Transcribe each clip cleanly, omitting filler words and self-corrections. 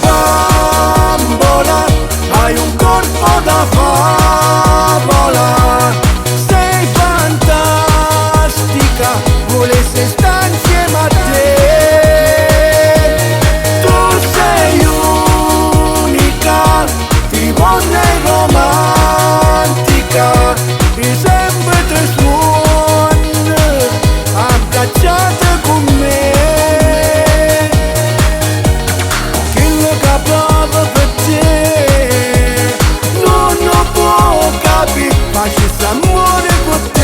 bambola, hai un corpo da favola. Sei fantastica, volessi stare insieme a te. Tu sei unica, ti vorrei romantica, e sempre te suoni, abbracciata con me. Quello che provo per te non lo può capire, facessi amore con te.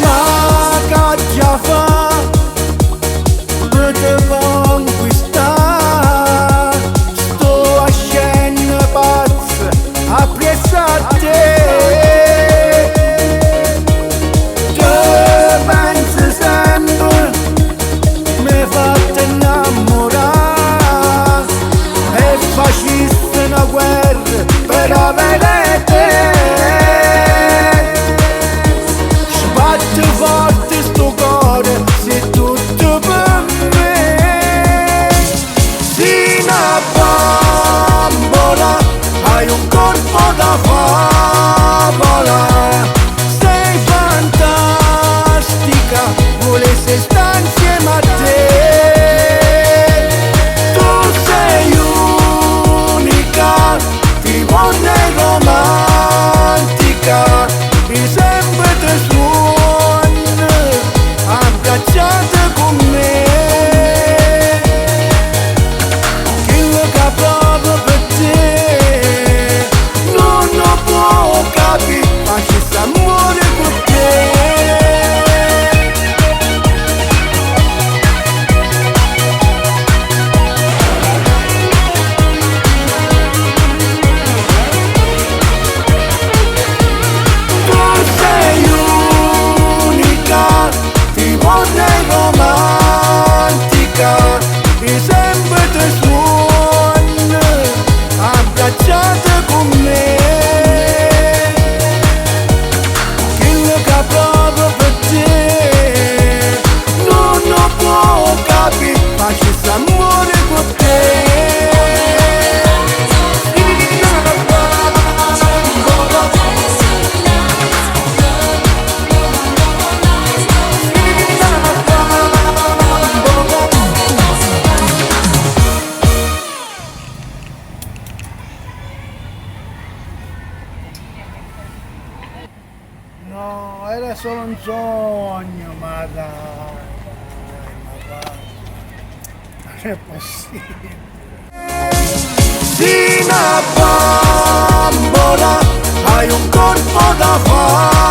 Ma che già fa per te conquistare? Sto a scena pazza appresso a te. Te penso sempre, mi fate innamorare e facessi una guerra per avere te. Sbatte forte sto cuore, sei tutto per me. Sei una bambola, hai un corpo da favola. Sei fantastica, volessi stare insieme a te. Tu sei unica, ti vorrei romantica, e sempre te suoni, abbracciata con me. Quello che provo per te non lo può capire, facessi amore con te. Tu sei unica, ti vorrei romantica, e sempre te suoni, abbracciata con me. Quello che provo per te non lo può capire, facessi amore con te. No, era solo un sogno, ma dai, ma guarda, non è possibile. Sei una bambola, hai un corpo da favola.